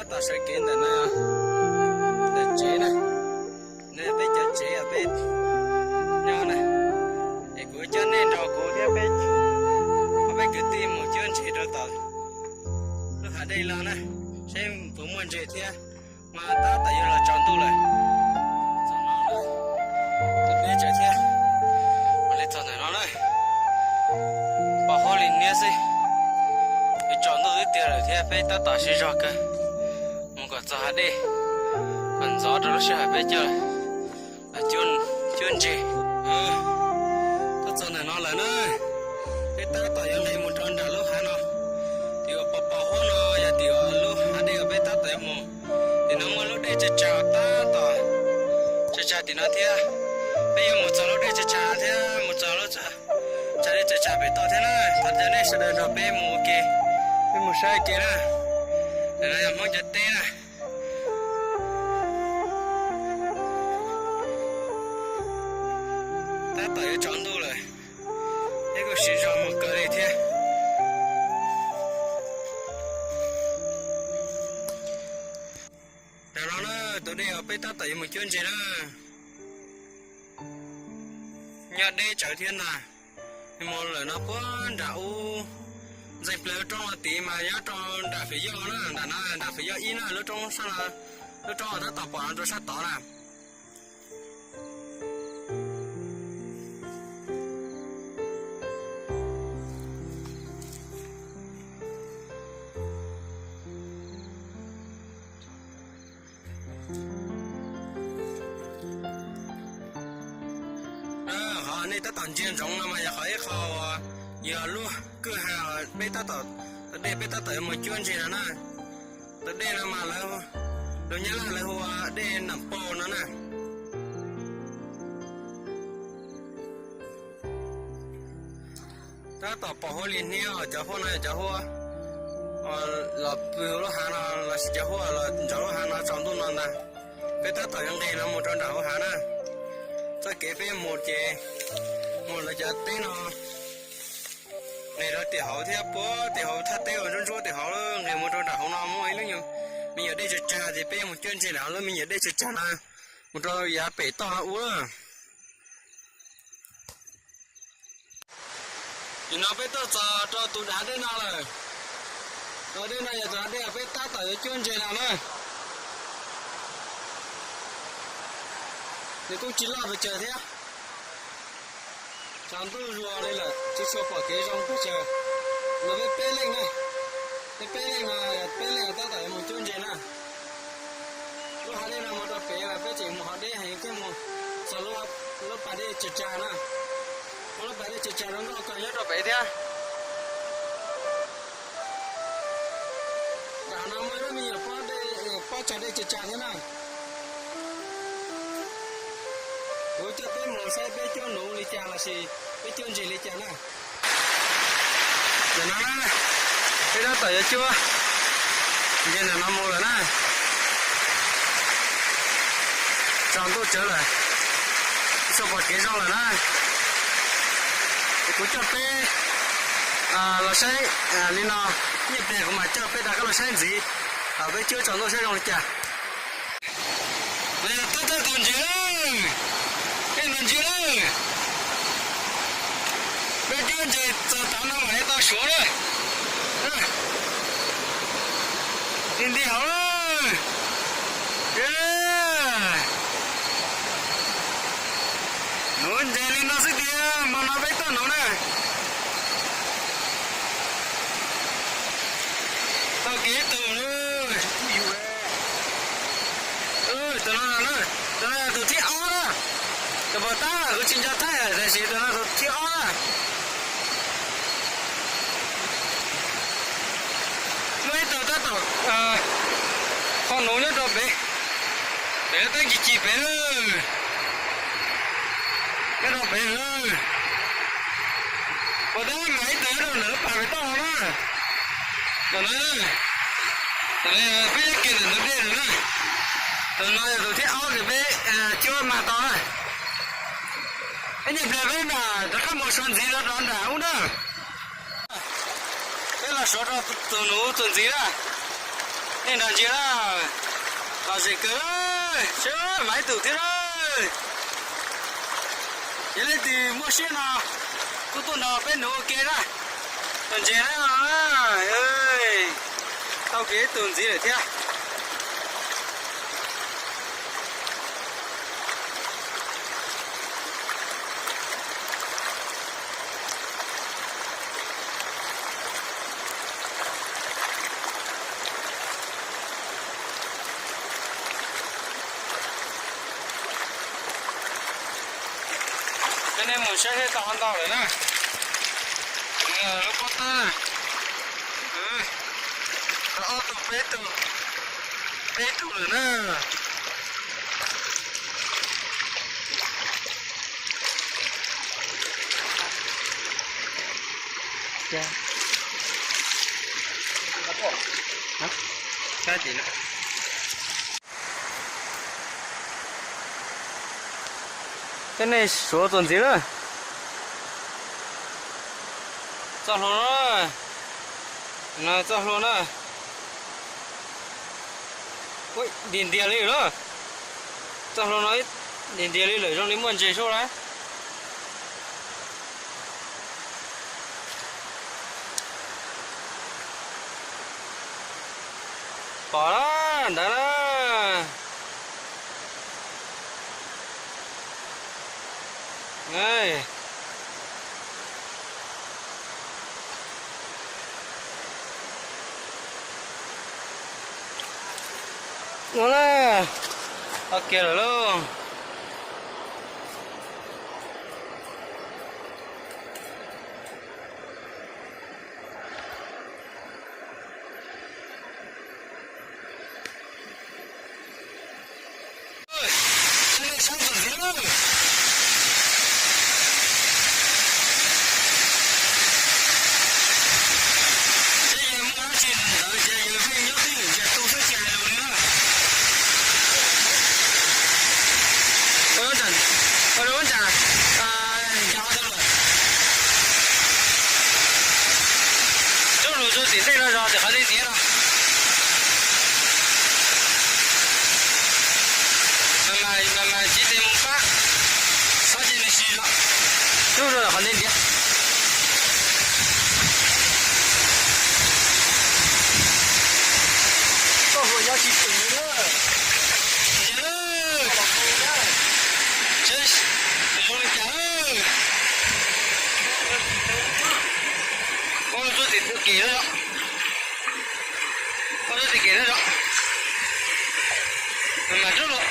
Tab tom sawv kev ntawm no, ntawm tsev na. No yog peb cov tsev uas peb nyob na. Es kuv coj nej nrog kuv thiab peb, peb kwv tij mus cuab ntses rau tom lub hav dej los na, seb puas muaj ntses thiab. Mas tab tom yuav los tsaus ntuj lawm. Tus dej tsawv thiab. Ua li txog ntawm no na, pos huab li niab xwb. Yuav tsaus ntuj twb tiag lawm thiab peb tab tom siv zog kawg mus kom txog hav dej, kom ntxov rau lub sij hawm peb coj cuab ntses. Twb txog ntawm no lawm na, peb tab tom yuav nqes mus rau nram lub hav no. Tim uas pos pos huab no yog tim uas lub hav dej uas peb tab tom yuav mus. Tim no muaj lub dej tsag tsag tab tom tsag tsag tim no thiab. Peb yuav mus txog lub dej tsag tsag thiab mus txog lub tsag dej tsag tsag pem toj thiab na. Thov caw nej sawv daws nrog peb mus ua ke, peb mus saib ua ke na. Ntawm no yog Hmoob cov teb na. Tab tom yuav tsaus ntuj lawm, peb kuj siv zog mus kawg li thiab. Nram no na, tus dej uas peb tab tom yuav mus cuab ntses na, nyob deb tsawv thiab ntag. Mus lawm no puag nram ub, ntxeev plaws lub roob no tid mas nyob rau nram Fim Yoj na, nram no nram Fim Yoj ib na, lub roob sab, lub roob uas tab tom pom no rau sab tod na. Qhov nej tab tom ntsia ntsoov no mas yog qhov ib qho uas yog lub kwj ha peb tab tom, tus dej peb tab tom yuav mus cuab ntses no na. Tus dej no mas lawv, lus Nyab Laj lawv hu ua dej Nam Pau no na. Tab tom pos huab li niab, cov huab no yog cov huab los pw lub hav no lossis cov huab los ntsaum lub hav no tsaus ntuj no ntag. Peb tab tom yuav nqes no mus rau nram hauv hav na. Txoj kev peb mus ces mus lawv cov teb no, nqes rau tim hauv thiab puag tim hauv thaj teb uas ntsuab ntsuab tim hauv, nqes mus rau nram hauv no muaj ib lub nyuag me nyuam dej tsag tsag ces peb yuav mus cuab ntses nram lub me nyuam dej tsag tsag no mus rau yav pem toj no ub. Nim no peb tuaj txog rau tus dav dej no lawm. Tus dej no yog tus dav dej uas peb tab tom yuav cuab ntses no na. Nws kuj tsis loj pes tsawg thiab. Tshav ntuj zuag li lawm tsis tshua pom kev zoo pes tsawg. Mas peb peb leej na, peb peb leej no, peb leej tab tom yuav mus cuab ntses na. Lub hav dej no mus rau pem mas peb tseem mus hav deb heev thiab mus txog lub pas dej tsag tsag na. Lub pas dej tsag tsag zoo nkauj kawg nyob rau pem thiab. Nram no muaj ib lub me nyuam pob tsag dej tsag tsag thiab na. Kuv coj peb mus saib peb cuab nuv li cas lossis peb cuab ntses li cas na. Ntawm no na, peb tab tom yuav cuab ntses ntawm no mus lawm na. Tsaus ntuj tsawv lawm, tsis pom kev zoo lawm na. Es kuv coj peb los saib li no, nyiaj pliag kuv mam coj peb rov qab los saib ntxiv, peb cuab tsaus ntuj saib zoo li cas. Tab txog tus ntses lawm, peb mus ntses lawm. Peb cuab ntses txog tav no mam li tau suav lawm. Nti nti hauv lawm. Nuv ntses li no xwb tiag, hmo no peb tuaj nuv na. Tau kev tus, tus no, tus no yog tus thib ob na. Tus puas tab kuv tsis nco thaij tiam sis tus no tus thib ob na. Muaj ib tug tab tom kho nuv nyob rau pem, pem lub teeb ci ci pem lawm. Nyob rau pem lawm. Puas tab mas ib tug nyob rau ntawm lub pas pem toj no na. Tus no, tus no peb nyob kiag ntawm ntug dej no na. Tus no yog tus thib ob uas peb cuab mag tau na. Ib nyuag pliag peb mam rov qab mus suav ntxiv rau nram ub na. Peb los suav rau tus nuv tus ntxiv na. Nej nrog ntsia na, lom zem kawg, seb mas ib tug thiab na. Yog leej twg muaj siab no kuj tuaj nrog peb nug ua ke na. Tus ntses na, tau kiag ib tug ntxiv lawm thiab. Cov nej mus saib seb tau ntau lawm na. Lub pob tawb na, tau ob tug peb tug, peb tug lawm na. Cov nej suav txuas ntxiv na. Txoj hlua no, txoj hlua na. Ntiag ntiag li na. Txoj hlua no ntiag ntiag li lawm, zoo li muaj ntses suab lawm. Pom na, ntawd na. Ua na, tau kiag lawm lauj. Rub lug rau tim ntej no zog tim qhov ntej ntiav no. Mas mas tsis tes mus pab, xob tsis nws si zog. Rub rau qhov ntej ntiav. Txoj hlua nyob tsis pem li na. Zoo li cas? Ua lug rub tim kem no. Ua lug rub tim kem no. Mas rub lug.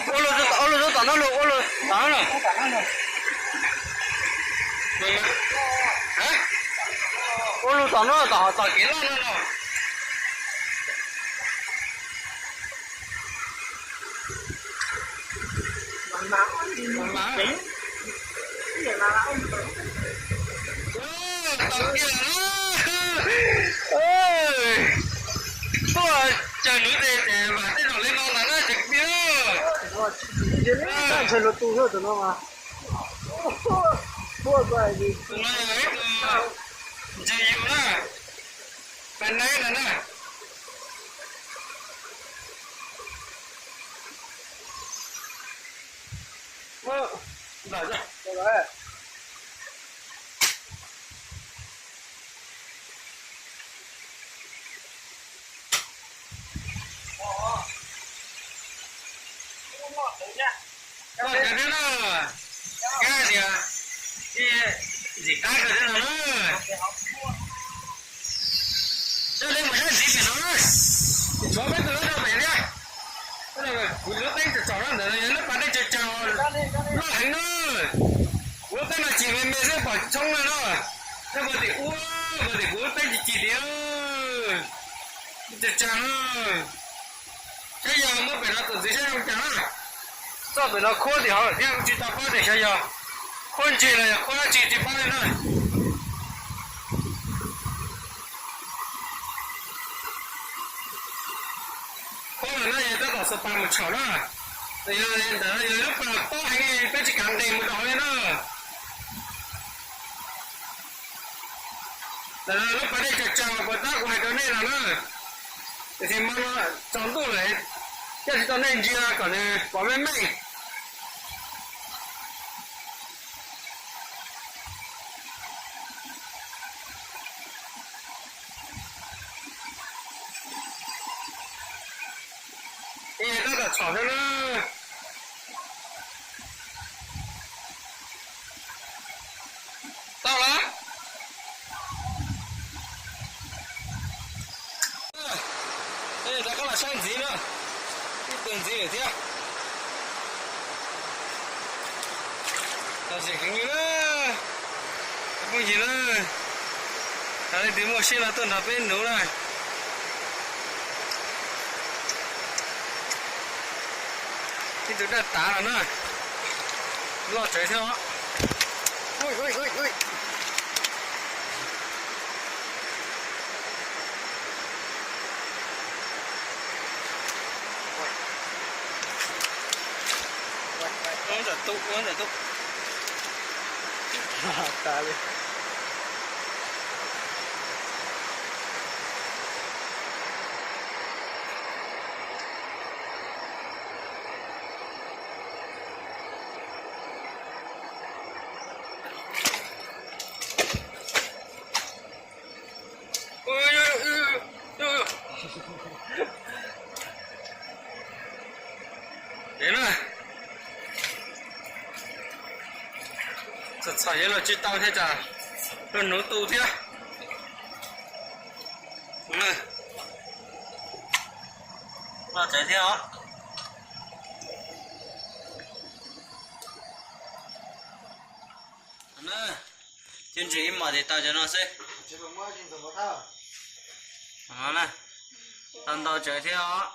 Ua lug rub tom no lug, ua lug tom no lug. Ua lug tom no, tom kev loj no no. Tau kiag na. Tuaj caw nuv tes ces vam tej zaum li no ntag na tsoom kwv tij. Ntshai luag tu xwb tus no mas. Tus no yog ib tug ntses yus na, pab nab no na. Koj kawg thiab na, kab tias ntxim qab kawg thiab no na. Coj nej mus saib ntxiv pem no na, tshuav peb tug rau pem thiab. Kuv lub teeb tsom tsom na, ntawm no yog lub pas dej tsaws tsaws loj heev na. Kuv lub teeb no chim me me xwb pom tshoob na no. Nyob puag tim ub, puag tim kuv lub teeb chim chim tiag. Tsaws tsaws na. Saib yog muab pem no txuas ntxiv saib zoo cas na. Txoj pem no khuab tim hauv lawm thiab kuv tsis tau paub tias xyov yog khuab ntses los yog khuab dab tsi tsis paub li na. Khuab lawm na yog tab tom xuas pas mus tshawb na. Ntawm no yog lub pas pob heev li, peb tsis kam nqis mus rau hauv li na. Ntawm no lub pas dej tsawg tsawg uas puas tab kuv hais rau nej no na. Tiam sis hmo no tsaus ntuj lawm, coj tsis tau nej ntsia kom nws pom meej meej. Ib tab tom txhom thiab na. Tau lawm. Rov qab los saib ntxiv na, ib tug ntxiv lawm thiab. Tau zem heev li na, cov phooj ywg na, yog leej twg muaj siab no tuaj nrog peb nuv na. Ib tug daj tav no na, loj tsawv thiab os. Ntawm tu, ntawm tu. Tas li. Txhom txhom yuav luag tsis tau thiab cas, luag nuv tu thiab. Loj tsawv thiab os. Cov ntses ib mos tes tau cov no xwb. Tau ntau tsawv thiab os.